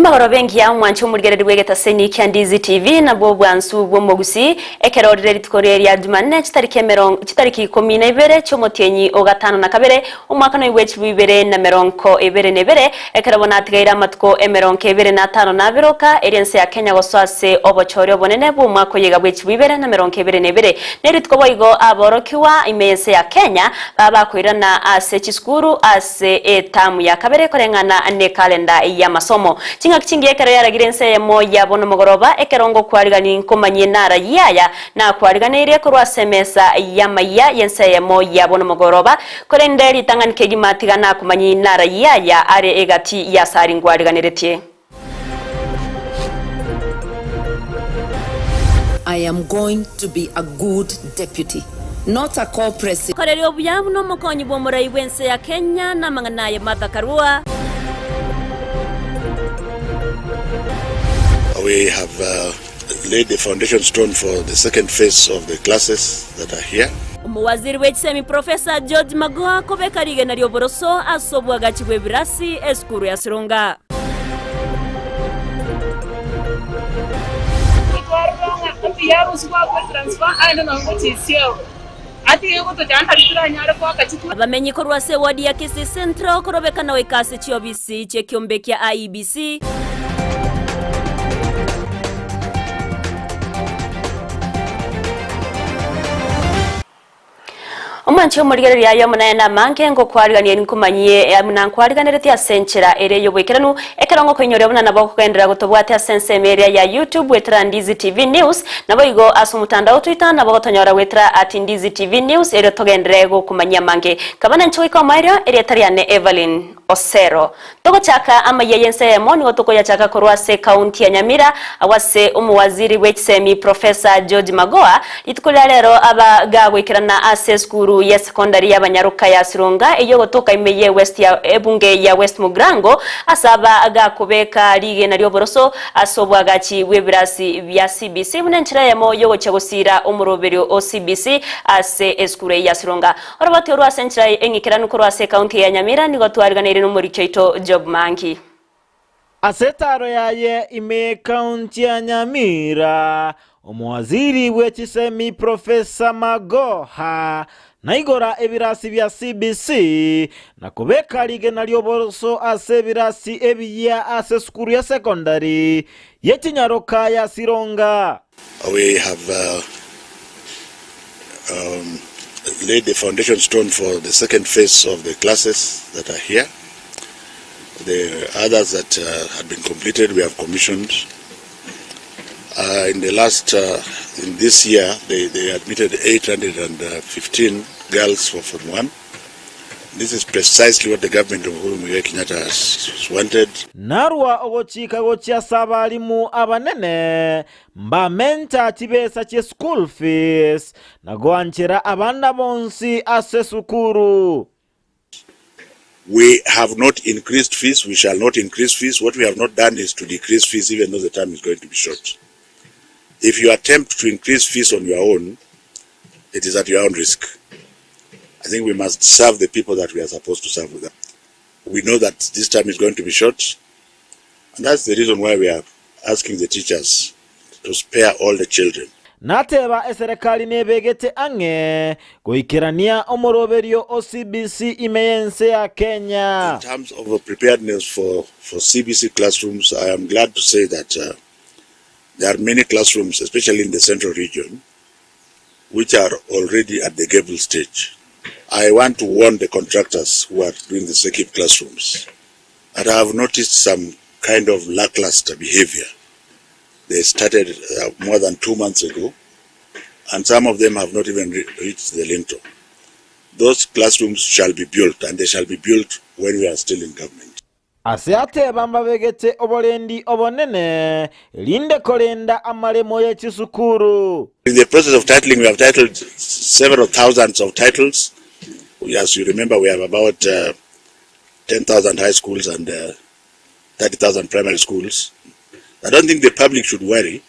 Emagoroba engiya omwanche omorigereri bw'egetaseni kia Ndizi TV nabwo obwansu bw'omogusii ekero rire rituko rie ria Jumanne chitariki emerongo chitariki ikomi na ibere chi'omotienyi o gatano na kabere omwaka noi bwe chilifu ibere na merongo ebere na ebere ekero bono atigaire amatuko emerongo ebere na atano na abere oka eria ense ya Kenya gosoa ase obochori obonene bw'omwaka oyega bwe chilifu ibere na merongo ebere na ebere ne rituko boigo aborokigwa ime y'ense ya Kenya babakoirana ase chisukuru ase etamu ya kabere koreng'ana nekalenda y'amasomo. Ching'aki chingiya ekero yaragire ense eyemo yabo nomogoroba, ekero ngokwarigani nkomanyie nara y'aya nakwariganeirie korwa ase emesa y'amaiya y'ense eyemo yabo nomogoroba, korende ritang'ani kegima tiga nakomanyie nara y'aya are egati y'asari ngwariganeretie. I am going to be a good deputy, not a co-president. Koreria obuya buna omokonyi bw'omorai bw'ense ya Kenya na amang'ana aye Martha Karua. We have laid the foundation stone for the second phase of the classes that are here. Omowaziri bw'echisemi Professor George Magoha kobeka rigena ri'oboroso ase obwagachi bw'ebirasi esukuru ya Sironga. Twarora ng'a mbuya arusigwe akwe transfer aende nonye gochia Isiolo, atige gotochanda nari toranyare goaka chikura. Abamenyi korwa ase eward ya Kisii Central korobekana goika ase chiobisi chi'ekiombe kia IEBC. Omwanche omorigereria aye omonene namange ngokwariganie nkomanyie buna nkwariganeretie ase enchera ere y'oboikeranu, ekero ngokoinyoria buna nabo okogenderera gotobwatia ase ensemo eria ya YouTube goetera Ndizi TV News, naboigo ase omotandao Twitter nabo ogotonyora goetera at Ndizi TV News erio togenderere gokomanyia amange. Kaba nenche goika omoerio, erieta riane Evelyn Osero. Togochaka amayia y'ense eyemo nigo tokoyachaka korwa ase ekaunti ya Nyamira agwo ase omowaziri bw'echisemi Professor George Magoha rituko ria rero aba gagoikerana ase esukuru y'esekondari y'abanyaroka ya Sironga eyio egotoka ime ye West ya ebunge ya West Mugirango ase aba gakobeka rigena ri'oboroso ase obwagachi bw'ebirasi bia CBC buna enchera eyemo yogochia gosiira omoroberio o CBC ase esukuru eye ya Sironga. Oroboti orwo ase enchera eng'ikeranu korwa ase ekaunti ya Nyamira nigo twariganeire nomoriki oito Job Mangi. Ase etaaro yaye ime y'ekaunti ya Nyamira, omowaziri bwe chisemi Professor Magoha naigora ebirasi bia CBC na kobeka rigena ri'oboroso ase ebirasi ebiyia ase esukuru ya secondary ye chinyaroka ya Sironga. We have laid the foundation stone for the second phase of the classes that are here. The others that had been completed we have commissioned. In the last, in this year, they, they admitted 815 girls for Form 1. This is precisely what the government of Uhuru Muigai Kenyatta has wanted. Narua ogochika gochia ase abalimu abanene mbamenta chibesa chie school fees na goanchera abana bonsi ase esukuru. We have not increased fees, we shall not increase fees, what we have not done is to decrease fees even though the term is going to be short. If you attempt to increase fees on your own, it is at your own risk. I think we must serve the people that we are supposed to serve with them. We know that this term is going to be short, and that's the reason why we are asking the teachers to spare all the children. Nateba eserekari nebegete ang'e goikerania omoroberio o CBC ime y'ense ya Kenya. In terms of preparedness for, for CBC classrooms, I am glad to say that uh, there are many classrooms, especially in the central region, which are already at the gable stage. I want to warn the contractors who are doing the SEKIP classrooms that I have noticed some kind of lackluster behavior. They started uh, more than 2 months ago, and some of them have not even re reached the lintel. Those classrooms shall be built, and they shall be built when we are still in government. Ase ateba mbabegete oborendi obonene, erinde korenda amaremo ye chisukuru. In the process of titling, we have titled several thousands of titles. As you remember, we have about uh, 10,000 high schools and uh, 30,000 primary schools. I don't think the public should worry.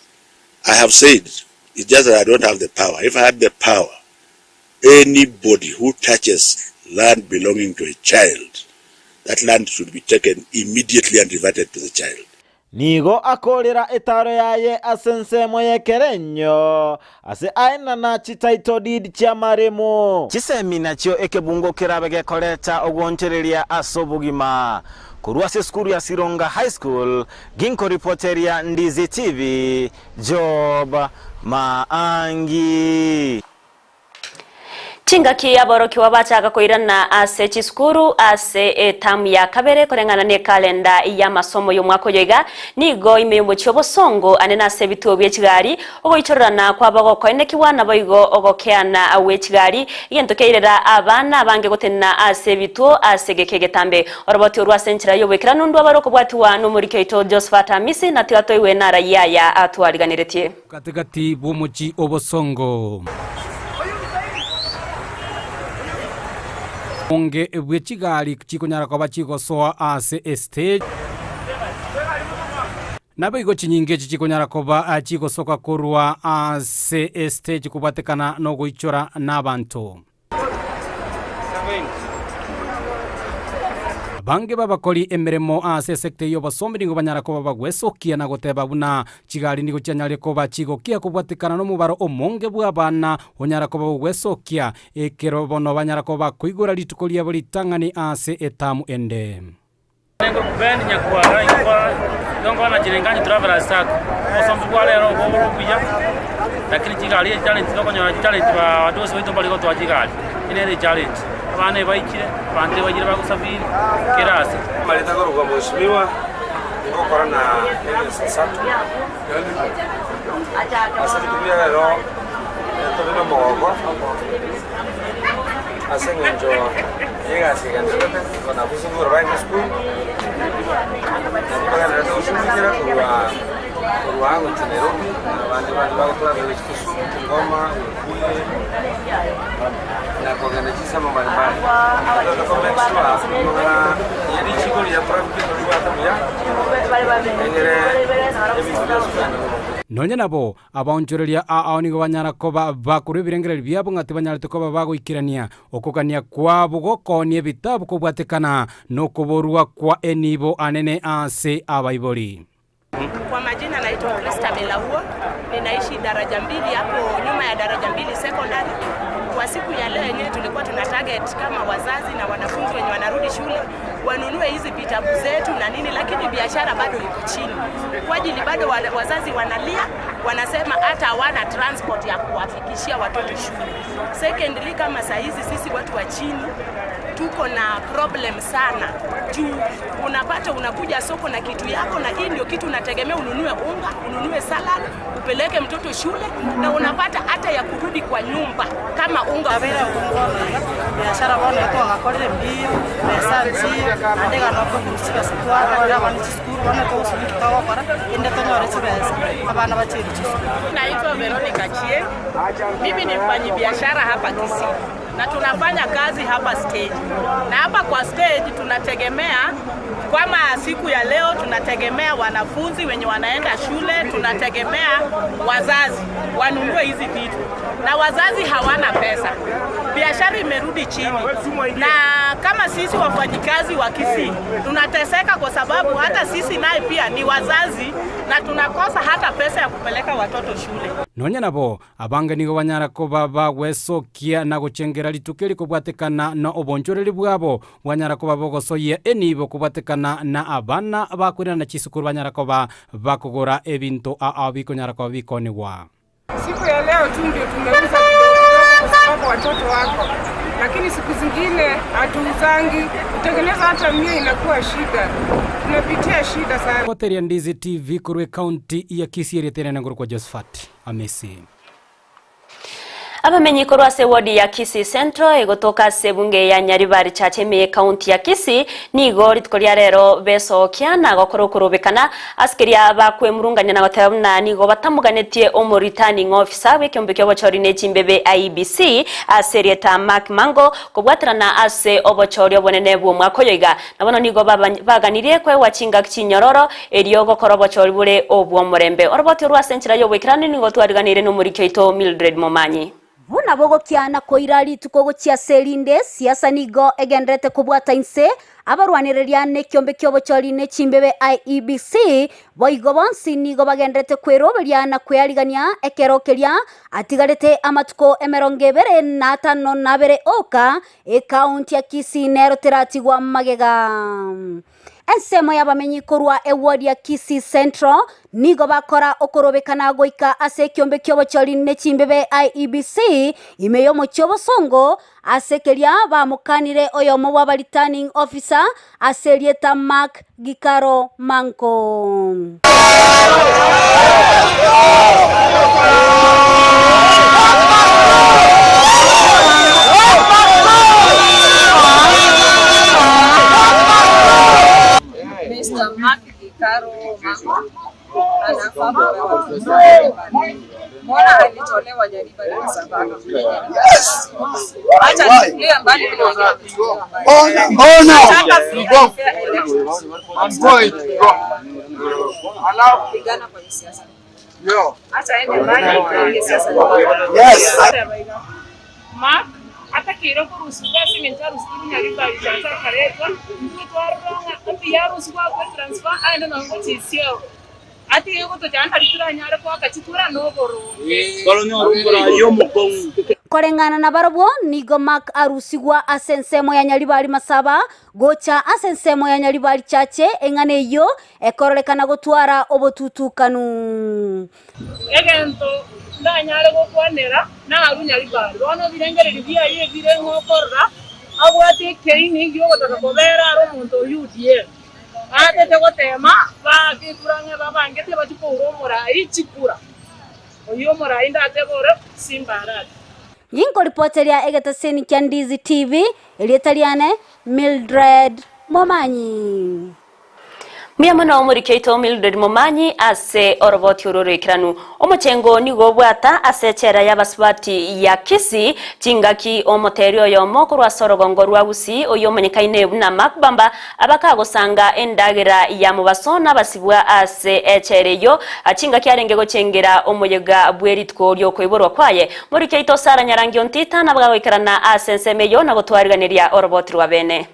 I have said, it's just that I don't have the power. If I had the power, anybody who touches land belonging to a child, that land should be taken immediately and reverted to the child. Nigo akoorera etaaro yaye ase ensemo y'ekerenyo, ase aenana chititle deed chi'amaremo. Chisemi nachio ekebungo kerabe gekoreta ogwonchoreria ase obogima. Korwa ase esukuru ya Sironga High School, ginkoripoteria Ndizi TV, Job Maangi. Chingaki aborokigwa bachaka koirana ase chisukuru ase etamu ya kabere koreng'ana nekalenda y'amasomo y'omwaka oyo iga, nigo ime y'omochie obosongo ane nase ebituo bie chigari, ogoichorerana kwabo gokoenekigwa naboigo ogokeana gwe chigari, egento kiairera abana abange gotenena ase ebituo ase egeka egetambe. Oroboti orwo ase enchera y'oboikeranu ndwabare okobwatiwa nomoriki oito Josephat Amisi, na tiga toigwe narayia aya atwariganeretie. Gati-gati bw'omochie obosongo. Obonge bwe chigari chikonyara koba chigosoa ase estage. Naboigo chinyinga echi chikonyara koba chigosoka korwa ase estage kobwatekana nogoichora nabanto. Abange b'abakori emeremo ase esecta y'obosomi nigo banyara koba bagwesokia na goteba buna chigari nigo chianyare koba chigokia kobwatekana nomobaro omonge bw'abana onyara koba ogwesokia ekero bono banyara koba bakoigora rituko riabo ritang'ani ase etamu ende. Ben Nyakwara inkora igo nkwana Chiringanyi Travelers Sacco. Obosombi bwa rero obo bore obuya, lakini chigari echi challenge tokonyora challenge ba badosi baito mbari gotoa chigari, eye nere echallenge. Abana ebaichire, abanto ebaichire bagosafiri kera ase. Amareta korokwa Mheshimiwa, ngokora na Elias Nsato. Ase rituko ria rero tobe nomogoko ase eng'encho y'egasi egendererete banafunsi nkogora bare esukuru, nabo bagendererete goshughulikera korwa korwa aa gochia Nairobi, na abande bande bagotravel gochia Kisumu, Bungoma, Webuye, na kogenda chinsemo mbalimbali. Totagete ko make sure ng'a richiko ria traffic toribwate buya, egere ebinto bionsi bigende boronge. Nonya nabo, abaonchoreria ao nigo banyara koba bakorua ebirengererio biabo ng'a tibanyarete koba bagoikerania okogania kwabo gokoonia ebitabu kobwatekana nokoborwa kwa enibo anene ase abaibori. Kwa majina naitwa Christabel Awuor, ninaishi daraja mbili hapo nyuma ya daraja mbili secondary. Kwa siku ya leo yenyewe tulikuwa tuna target kama wazazi na wanafunzi wenye wanarudi shule wanunue hizi vitabu zetu na nini, lakini biashara bado iko chini kwa ajili bado wazazi wanalia, wanasema hata hawana transport ya kuwafikishia watoto shule. Secondly, kama saa hizi sisi watu wa chini tuko na problem sana juu unapata unakuja soko na kitu yako, na hii ndio kitu unategemea ununue unga, ununue salad, upeleke mtoto shule, na unapata hata ya kurudi kwa nyumba kama unga. Nabeire okongwana biashara bono twagakorire mbiyo, besa nchiyo, naende iga nabo chibesa twaakana abana chisukuru bono togosubiri togokora erinde tonyore chibesa abana bachiire chisukuru. Naitwa Veronica Chieng. Mimi ni mfanyibiashara hapa Kisii na tunafanya kazi hapa stage, na hapa kwa stage tunategemea kama siku ya leo tunategemea wanafunzi wenye wanaenda shule, tunategemea wazazi wanunue hizi vitu, na wazazi hawana pesa, biashara imerudi chini, na kama sisi wafanyikazi wa Kisii tunateseka kwa sababu hata sisi naye pia ni wazazi na tunakosa hata pesa ya kupeleka watoto shule. Nonya nabo, abange nigo banyara koba bagwesokia na gochengera rituko eri kobwatekana na obonchoreri bwabo, bwanyara koba bogosoyia enibo kobwatekana na abana bakoirana chisukuru banyara koba bakogora ebinto ao bikonyara koba bikonigwa. Siku ya leo tu ndio tumeuza kidogo kidogo kwa sababu watoto wako, lakini siku zingine hatuuzangi. Kutengeneza hata mia inakuwa shida, tunapitia shida sana. Goteria Ndizi TV korwa ekaunti ya Kisii erieta ere nengoro kwa Josephat Amisi. Abamenyi korwa ase ewodi ya Kisii Central egotoka ase ebunge ya Nyaribari Chache ime y'ecounty ya Kisii nigo rituko ria rero besokia na gokora okorobekana ase keria bakwemurungania na goteba buna nigo batamoganetie omoreturning officer bw'ekeombe ki'obochori ne chimbebe IEBC ase erieta Mark Mango kobwaterana ase obochori obonene bw'omwaka oyo iga. Na bono nigo baganirie koegwa chingaki chinyororo erio gokora obochori bore obw'omorembe. Oroboti orwo ase enchera y'oboikeranu nigo twariganeire nomoriki oito Mildred Momanyi. Buna bogokiana koira rituko gochia ase erinde, siasa nigo egendererete kobwata inse abarwanereria nekiombe ki'obochori ne chimbebe IEBC, boigo bonsi nigo bagendererete kweroberia na kwearigania ekero keria atigarete amatuko emerongo ebere na atano na abere oka, ekaunti ya Kisii nero teratigwa magega. Ensemo y'abamenyi korwa eward ya Kisii Central nigo bakora okorobekana goika ase ekiombe ki'obochori ne chimbebe IEBC ime y'omochie obosongo ase keria bamokanire oyomo bw'aba returning officer ase erieta Mark Gikaro Manko. Mr. Mark Gikaro Mango anafaa kupewa tuzo Nyaribari. Mbona alitolewa Nyaribari kwa sababu acha tulie mbali vile wengine wamechukuliwa mbali. Nataka free and fair elections. Kupigana kwenye siasa. Acha aende mbali apige siasa. Yes. Mark atakeire okorusigwa ase eng'encho arusitigwe Nyaribari chache akaretwa, intwe twarora ng'a mbuya arusigwe akwe transfer aende nonye gochia Isiolo. Atige gotochanda nari toranyare goaka chikura na oboronge. Koreng'ana nabarabwo, nigo Mark arusigwa ase ensemo ya Nyaribari Masaba gocha ase ensemo ya Nyaribari Chache, eng'ana eyio ekororekana gotwara obotutukanu. Egento ndanyare gokwanera narue Nyaribari, bono ebirengererio biaye ebire ng'a okorora abwate ekeini gi'ogotaka kobera are omonto o UDA. Aachete gotema baake ekura ng'a babangete bachie koura omorai chikura. Oyio omorai ndatebe ore Simba Arati. Ninkoripoteria egeteseni kia Ndizi TV, erieta riane Mildred Momanyi. Mbuya mono omoriki oito Mildred Momanyi ase oroboti oro oroikeranu. Omochengo nigo obwata ase echela y'abasubati ya Kisii chingaki omoteri oyomo korwa ase orogongo rwa Gusii oyio omonyekaine buna Mark Bamba abakagosanga endagera ya mobaso nabasibwa ase echela eyio chingaki arenge gochengera omoyega bwe rituko riokoiborwa kwaye. Moriki oito Sarah Nyarangi Ontita nabagagoikerana ase ensemo eyio na gotwariganeria oroboti rwa bene.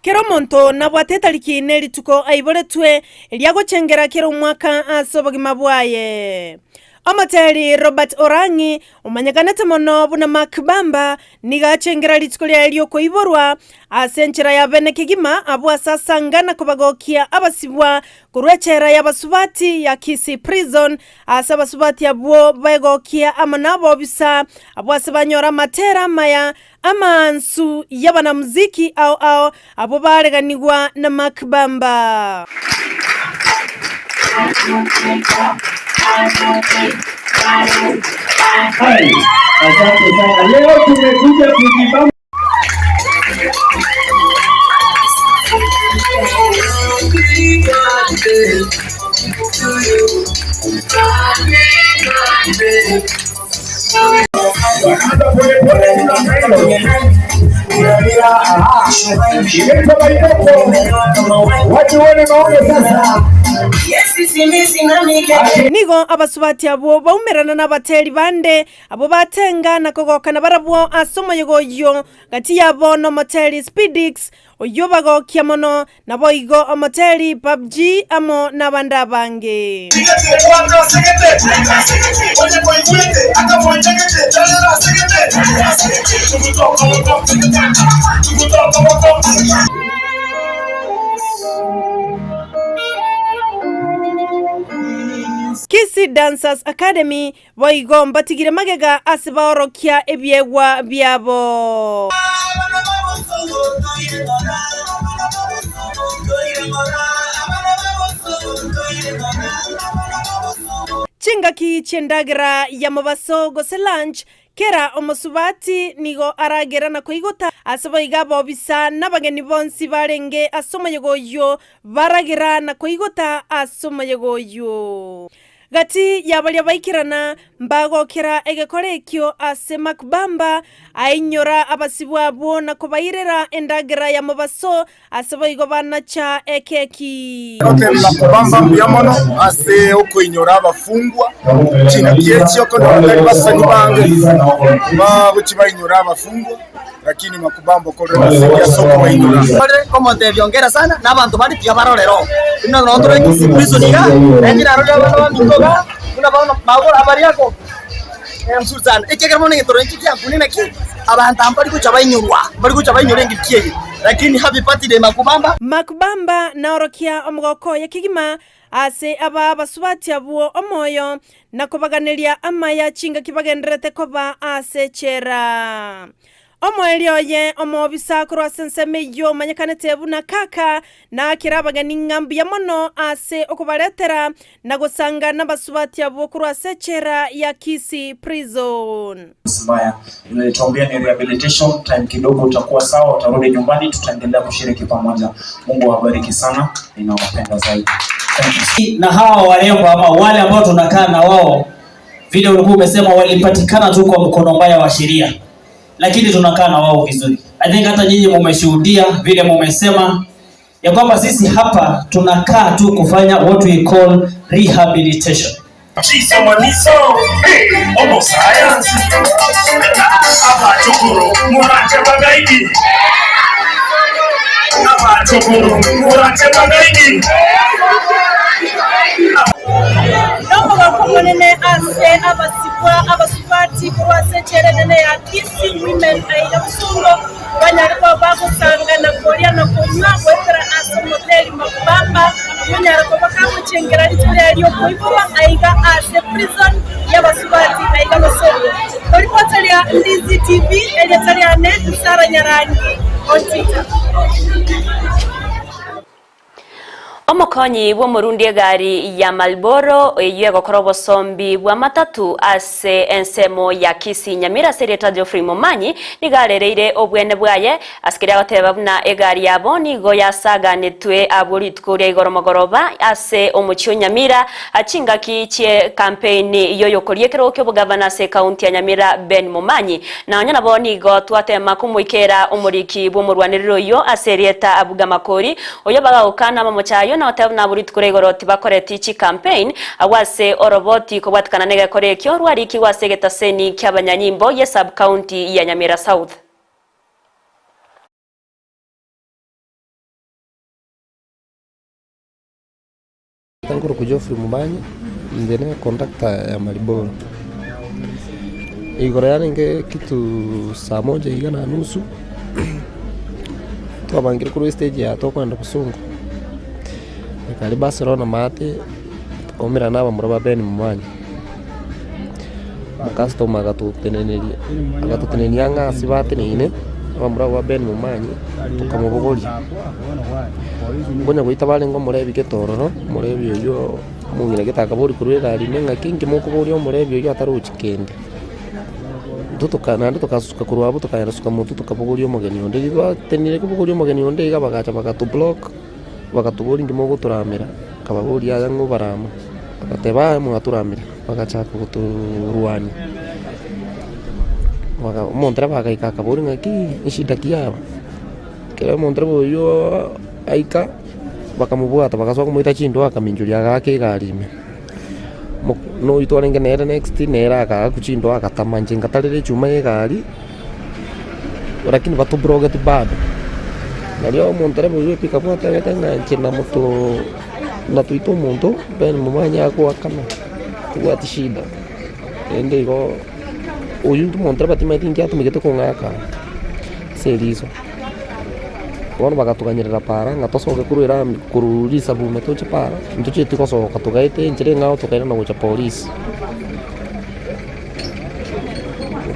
Kera omonto nabwate etariki ne rituko aiboretwe, eria agochengera kera omwaka ase obogima bwaye. Omoteri Robert Orang'i, omanyekanete mono buna Mark Bamba, nigo achengera rituko riaye ri'okoiborwa ase enchera ya bene kegima abwo ase asanga na kobagokia abasibwa korwa echela y'abasubati ya Kisii Prison ase abasubati abwo begokia amo nabobisa abwo ase banyora amatera amaya Amaansu y'abanamuziki ao ao abwo bareganigwa na Mark Bamba. Asante sana. Leo tumekuja kujibamba. Nigo abasubati abwo baumerana nabateri bande, abwo batenga na kogoka nabarabwo ase omoyega oyio, gati yabo nomoteri Speedix, oyio bagokia mono, Naboigo omoteri PUBG amo nabande abange. Kisii Dancers Academy boigo mbatigire magega ase baorokia ebiegwa biabo. Chingaki chi'endagera ya mobaso gose lunch, kera omosubati nigo aragera na koigota ase boigo abobisa nabageni bonsi barenge ase omoyega oyio baragera na koigota ase omoyega oyio. Gati ya baria baikerana mbagokera egekora ekio ase Makubamba, ainyora abasibwa abwo na kobairera endagera ya mobaso, ase boigo banacha ekeki. Gotebi Makubamba mbuya mono ase okoinyora abafungwa, chingaki echi okonyora tari basani bange bagochia bainyora abafungwa. Lakini makubamba okorire gose ase okobainyora. Ore komotebia ongera sana, na abanto bande tiga barorere oo. Buna nonye tore Kisii prison igaa, naende narorire abana baminto igaa, buna bono bagora abare ako mzuri sana. Ekiagera bono egento inche kiankune naki, abanto aba mbari gocha bainyorwa, mbari gocha bainyora engaki eye. Lakini happy birthday Makubamba. Makubamba naorokia omogoko oye kegima ase aba abasubati abwo omoyo, na kobaganeria amaya chingaki bagendererete koba ase echela. Omoerio oye omobisa korwa ase ensemo eyio omanyekanete buna Kaka, naakere abageni ng'a mbuya mono ase okobaretera na gosanga nabasubati abwo korwa ase echela ya Kisii Prison. Mbaya nilituambia ni rehabilitation time kidogo, utakuwa sawa, utarudi nyumbani, tutaendelea kushiriki pamoja. Mungu awabariki sana, ninawapenda zaidi. Thank you. Na hawa warembo ama wale ambao tunakaa na wao, vile ulikuwa umesema walipatikana tu kwa mkono mbaya wa sheria, lakini tunakaa na wao vizuri. I think hata nyinyi mumeshuhudia vile mumesema ya kwamba sisi hapa tunakaa tu kufanya what we call rehabilitation. Chisomaniso, homo science, abachukuru murate bagaidi, abachukuru murate bagaidi. Nomogoko omonene ase abasibwa abasubati korwa ase echela enene ya Kisii Women aiga Bosongo Banyare koba bagosanga na koria na konywa goetera ase omoteri Makubamba, monyare koba kagochengera rituko riaye ri'okoiborwa aiga ase prison y'abasubati aiga Bosongo. Koripota ria Ndizi TV, erieta riane Sarah Nyarangi on Twitter. Omokonyi bw'omorundi egari ya Marlboro eyio egokora obosombi bw'amatatu ase ensemo ya Kisii Nyamira ase erieta Geoffrey Momanyi nigo arereire obwene bwaye ase keria agoteba buna egari yabo nigo yasaganetwe abwo rituko ria igoro mogoroba ase omochie o Nyamira chingaki chie campaign yoyokoria ekerogo ki'obogavana ase ekaunti ya Nyamira Ben Momanyi Na onye nabo nigo twatema komoikera omoriki bw'omorwanereri oyio ase erieta Abuga Makori, oyio bagagoka namamocho ayio na goteba buna abwo rituko ria igoro tibakoreti chicampaign agwo ase oroboti kobwatikana negekora ekio rwarikigwe ase egetaseni ki'abanyanyimbo ye sub county ya Nyamira South. Nkorokwa Geoffrey Momanyi, inche ne conductor ya Mariboro. Igoro yarenge kitu saa moja iga na nusu, twabangire korwa estage ya tokogenda bosongo, ekari Barcelona maate, tokaumerana na abamura ba Ben Momanyi. Omocustomer agatoteneneria, agatotenenia ang'e ase bateneine, abamura abwo ba Ben Momanyi, tokamobogoria. Nkonya goita barenge omorebi gete ororo, omorebi oyio omong'ina gete akaboria korwa egari ime ng'aki inki mokoboria omorebi oyio atarochi kende. Intwe toka naende tokasuka korwa abwo tokaenda suka motwe tokabogoria omogeni onde, riria twatenenire kobogoria omogeni onde iga bagacha bagatoblock, bagatoboria inki mogotoramera, nkababoria yaya ng'o obarama, bagateba yaya mwatoramire, bagachaka gotorwania. Baga omontereba agaika akaboria ng'aki eshida ki aba. Ekero omontereba oyio aika, bakamobwata bagasoa komoita chindoo akaminchoria agaaka egari ime. Mo noyio twarenge nere next nere agaakwa chindoo agatama inche ngatarera echuma ya egari, lakini batobrogeti bado. Nario omontereba oyio epickup atebete ng'a inche namotoo natoita omonto, then momanye agoakana, tobwati shida. Naende igo. Oyio intwe omonto timanyeti inki atumegete kong'aka ase eriso. Bono bagatoganyerera para ng'a tosoke korwa erami korwa risabu ime toche para, ntochieti gosoka togaeta enchera eng'ao tokairana gocha polisi.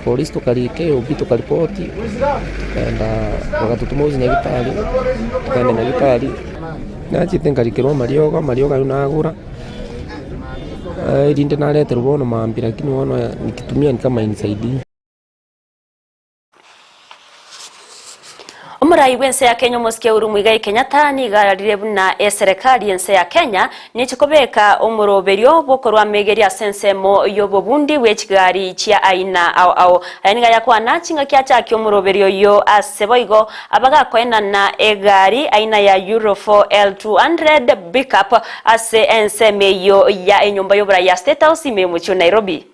Polisi tokarika eOB tokaripoti, tokaenda bagatotoma gochia nyagetari, tokaenda nyagetari, nachete nkarikerwa amariogo, amariogo ayio nagora. Erinde nareterwe bono mambia lakini bono nikitumia ni kama hainisaidii. Omorai bw'ense ya Kenya omosike Uhuru Muigai Kenyatta nigo ararire buna eserekari y'ense ya Kenya neche kobeka omoroberio bw'okorwa amegeri ase ensemo y'obobundi bwe chigari chia aina ao ao. Aya nigo ayakwana chingaki achakia omoroberio oyio ase boigo abagakoenana egari aina ya Euro 4 L200 Pickup ase ensemo eyio ya enyomba y'oborai ya State House ime y'omochie o Nairobi.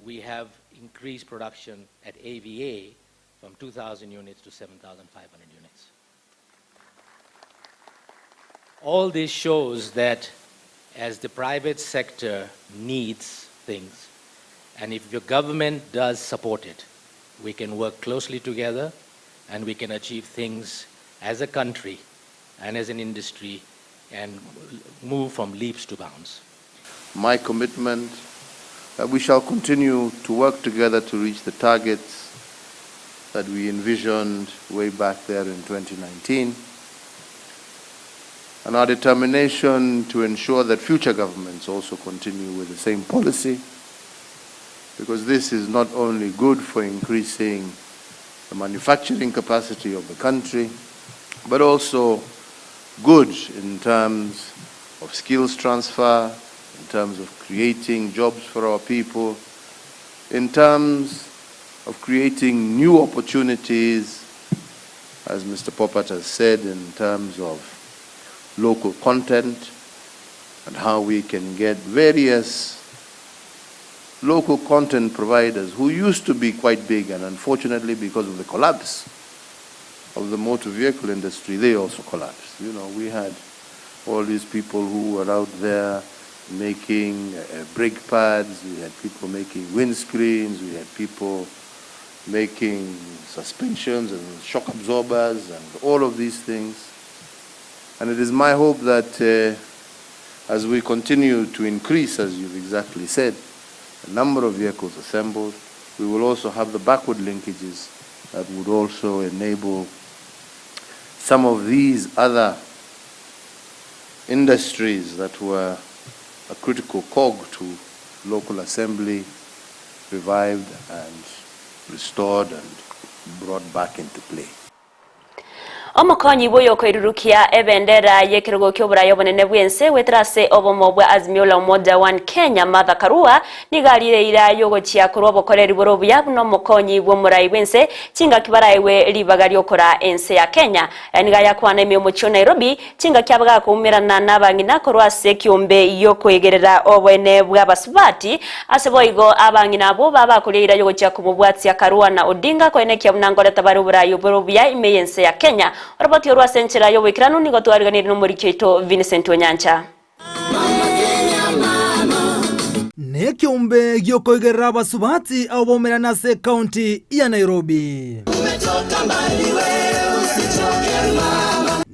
We have increased production at AVA from 2,000 units to 7,500 units. All this shows that as the private sector needs things, and if your government does support it, we can work closely together and we can achieve things as a country and as an industry and move from leaps to bounds. My commitment that we shall continue to work together to reach the targets that we envisioned way back there in 2019, and our determination to ensure that future governments also continue with the same policy, because this is not only good for increasing the manufacturing capacity of the country, but also good in terms of skills transfer, in terms of creating jobs for our people, in terms of creating new opportunities, as Mr. Popat has said, in terms of local content and how we can get various local content providers who used to be quite big and unfortunately because of the collapse of the motor vehicle industry, they also collapsed. You know, we had all these people who were out there making brake pads, we had people making windscreens, we had people making suspensions and shock absorbers and all of these things. And it is my hope that as we continue to increase, as you've exactly said, the number of vehicles assembled, we will also have the backward linkages that would also enable some of these other industries that were a critical cog to local assembly revived and restored and brought back into play. Omokonyi bw'oyokoirurukia ebendera y'ekerogo ki'oboraia obonene bw'ense goetera ase obomo bwa Azimio la Umoja One Kenya Martha Karua nigo arire eira y'ogochia korwa obokoreri bore obuya buna omokonyi bw'omorai bw'ense chingaki baraegwe ribaga ri'okoraa ense ya Kenya. Aya nigo ayakwana ime y'omochie o Nairobi chingaki abagakoumerana nabang'ina korwa ase ekiombe gi'okoegerera oboene bw'abasubati ase boigo abang'ina abwo babakoria eira y'ogochia komobwatia Karua na Odinga koenekia buna ngoreta bare oborai obore obuya ime y'ense ya Kenya. Oroboti orwo ase enchera y'oboikeranu nigo twariganirie nomoriki oito Vincent Onyancha. Nekeombe gi'okoigerera abasubati abo baumerane ase ekaunti ya Nairobi.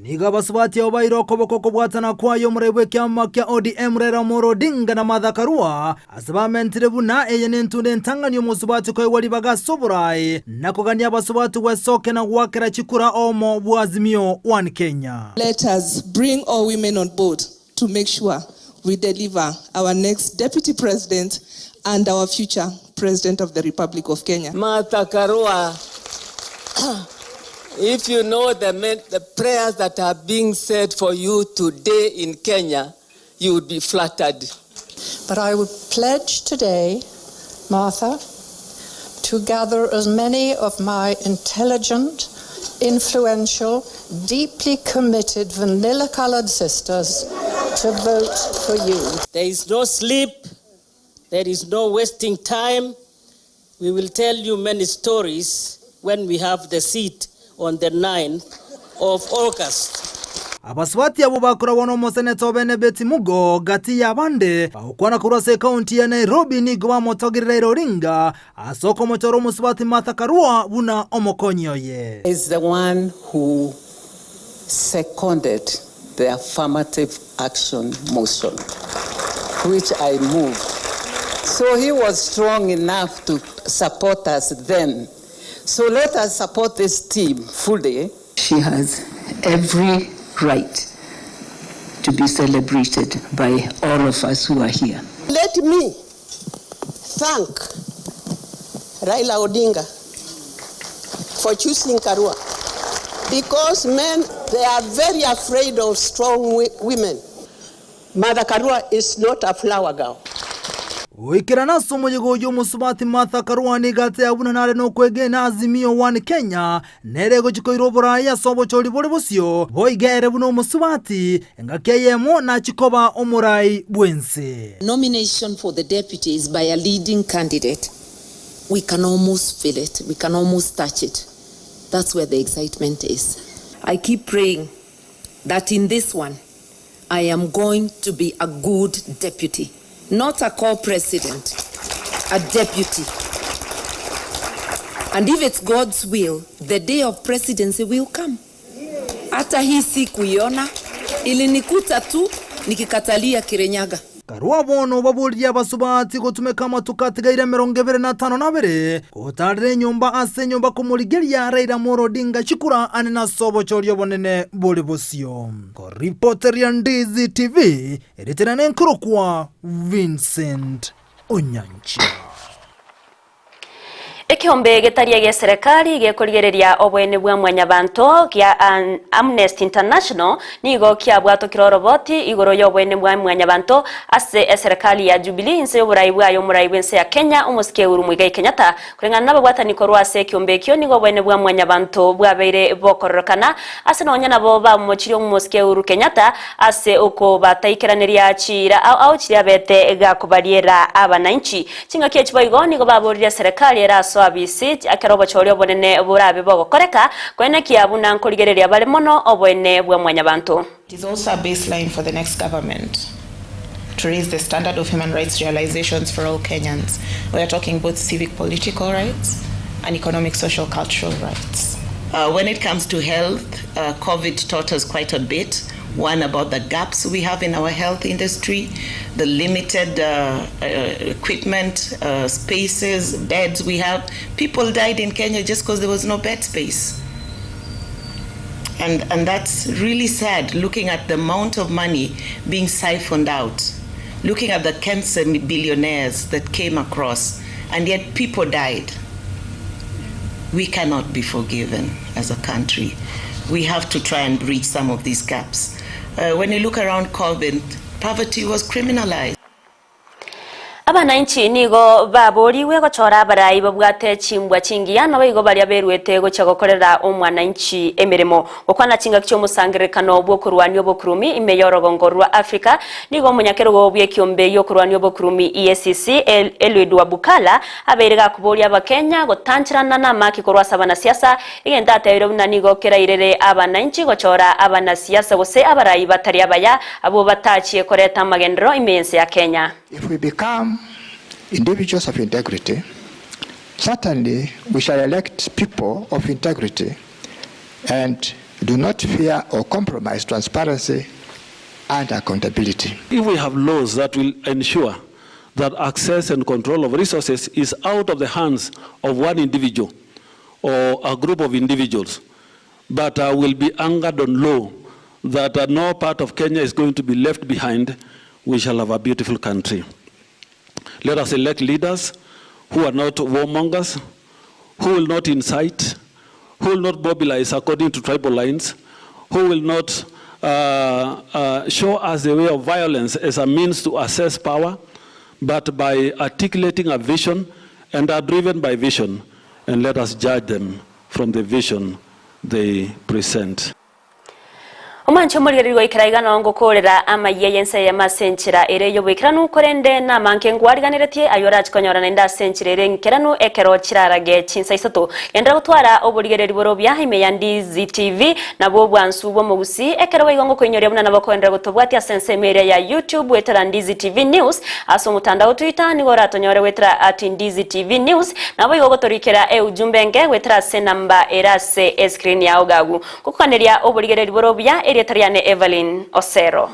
Nigo abasubati abo baire okoboko okobwatana kwaye omorai bw'ekiama kia ODM Raila Amolo Odinga na Martha Karua ase bamentire buna eye nentunda entang'ani omosubati koegwa ribaga ase oborai na kogania abasubati gwesokia na goakera chikura omo bwa Azimio One Kenya. Let us bring all women on board to make sure we deliver our next deputy president and our future president of the Republic of Kenya. Martha Karua, if you know the prayers that are being said for you today in Kenya, you would be flattered. But I would pledge today, Martha, to gather as many of my intelligent, influential, deeply committed vanilla-colored sisters to vote for you. There is no sleep, there is no wasting time. We will tell you many stories when we have the seat on the 9th of August. Abasubati abwo bakoragwa n'omoseneta o bene Betty Mugo gati y'abande bagokwana korwa ase ekaunti ya Nairobi nigo bamotogerera Raila Odinga ase okomochora omosubati Martha Karua buna omokonyi oye. Is the one who seconded the affirmative action motion, which I moved. So he was strong enough to support us then. So let us support this team fully. She has every right to be celebrated by all of us who are here. Let me thank Raila Odinga for choosing Karua. Because men, they are very afraid of strong women. Martha Karua is not a flower girl. Goikerana ase omoyega oyio omosubati Martha Karua nigo ateba buna nare nokwegena Azimio One Kenya nere egochia koira oboraai ase obochori bore bosio, boigo ere buna omosubati engaki eyemo nachie koba omoraai bw'ense. Nomination for the deputy is by a leading candidate, we can almost feel it, we can almost touch it, that's where the excitement is. I keep praying that in this one I am going to be a good deputy, not a co-president, a deputy. And if it's God's will, the day of presidency will come. Hata hii sikuiona, ilinikuta tu nikikatalia Kirinyaga. Karua bono obaboririe abasubati gotumeka amatuko atigaire 25 gotaarera enyomba ase enyomba komorigeria Raila Amolo Odinga chikura ane ase obochori obonene bore bosio. Koripoteria Ndizi TV, erieta riane nkorokwa Vincent Onyancha. Ekeombe getari egeserekari gekorigereria oboene bwa mwanyabanto gia Amnesty International nigo kiabwatokire oroboti igoro y'oboene bwa mwanyabanto ase eserekari ya Jubilee inse y'oborai bwaye omorai bw'ense ya Kenya omosike Uhuru Muigai Kenyatta koreng'ana nababwatani korwa ase ekeombe ekio nigo oboene bwa mwanyabanto bwabeire bokororokana ase nonya nabo bamochirie omosike Uhuru Kenyatta ase okobataikeraneria chiira ao ao chiria abete gakobariera abananchi. Chingaki echi boigo nigo baborire eserekari ere ase oabisi ekero obochori obonene borabe bogokoreka, koenekia buna nkorigereria bare mono oboene bwa mwanyabanto. It is also a baseline for the next government to raise the standard of human rights realizations for all Kenyans. We are talking both civic political rights and economic, social, cultural rights. When it comes to health, COVID taught us quite a bit. One, about the gaps we have in our health industry, the limited equipment, spaces, beds we have. People died in Kenya just because there was no bed space. And that's really sad, looking at the amount of money being siphoned out, looking at the cancer billionaires that came across, and yet people died. We cannot be forgiven as a country. We have to try and bridge some of these gaps. When you look around COVID, poverty was criminalized. Abananchi nigo baborigwe gochora abarai babwate chimbwa chingiya naboigo baria beruete gochia gokorera omwananchi emeremo. Gokwana chingaki chi'omosangererekano bw'okorwania obokurumi ime y'orogongo rwa Africa nigo omonyakerogo bw'ekiombe gi'okorwania obokurumi EACC Eliud Wabukala abeire gakoboria abakenya gotancherana namaki korwa ase abanasiasa egento atebire buna nigo kerairere abananchi gochora abanasiasa gose abarai batari abaya abwo batachie koreta amagenderero ime y'ense ya Kenya. If we become individuals of integrity, certainly we shall elect people of integrity and do not fear or compromise transparency and accountability. If we have laws that will ensure that access and control of resources is out of the hands of one individual or a group of individuals, but will be anchored on law that no part of Kenya is going to be left behind, we shall have a beautiful country. Let us elect leaders who are not warmongers, who will not incite, who will not mobilize according to tribal lines, who will not show us the way of violence as a means to assess power, but by articulating a vision and are driven by vision, and let us judge them from the vision they present. Omwancho omorigereria goikera iga noo ngokorera amayia y'ense eyemo ase enchera ere y'oboikeranu korende namanke ngwariganeretie aywo orachi konyora naende ase enchera ere enkeranu ekero chirarage chinsa isato. Genderera gotwara oborigereri borobia ime ya Ndizi TV nabwo obwansu bw'omogusi ekero boigo ngokoinyoria buna nabo okoenderera gotobwatia ase ensemo eria ya YouTube goetera Ndizi TV News ase omotandao Twitter nigo oratonyore goetera at Ndizi TV News nabo igo ogotorikera eujumbe enke goetera ase enamba ere ase escreen yao gagu. Gokokaneria oborigereri bore obuya, erieta riane Evelyn Osero.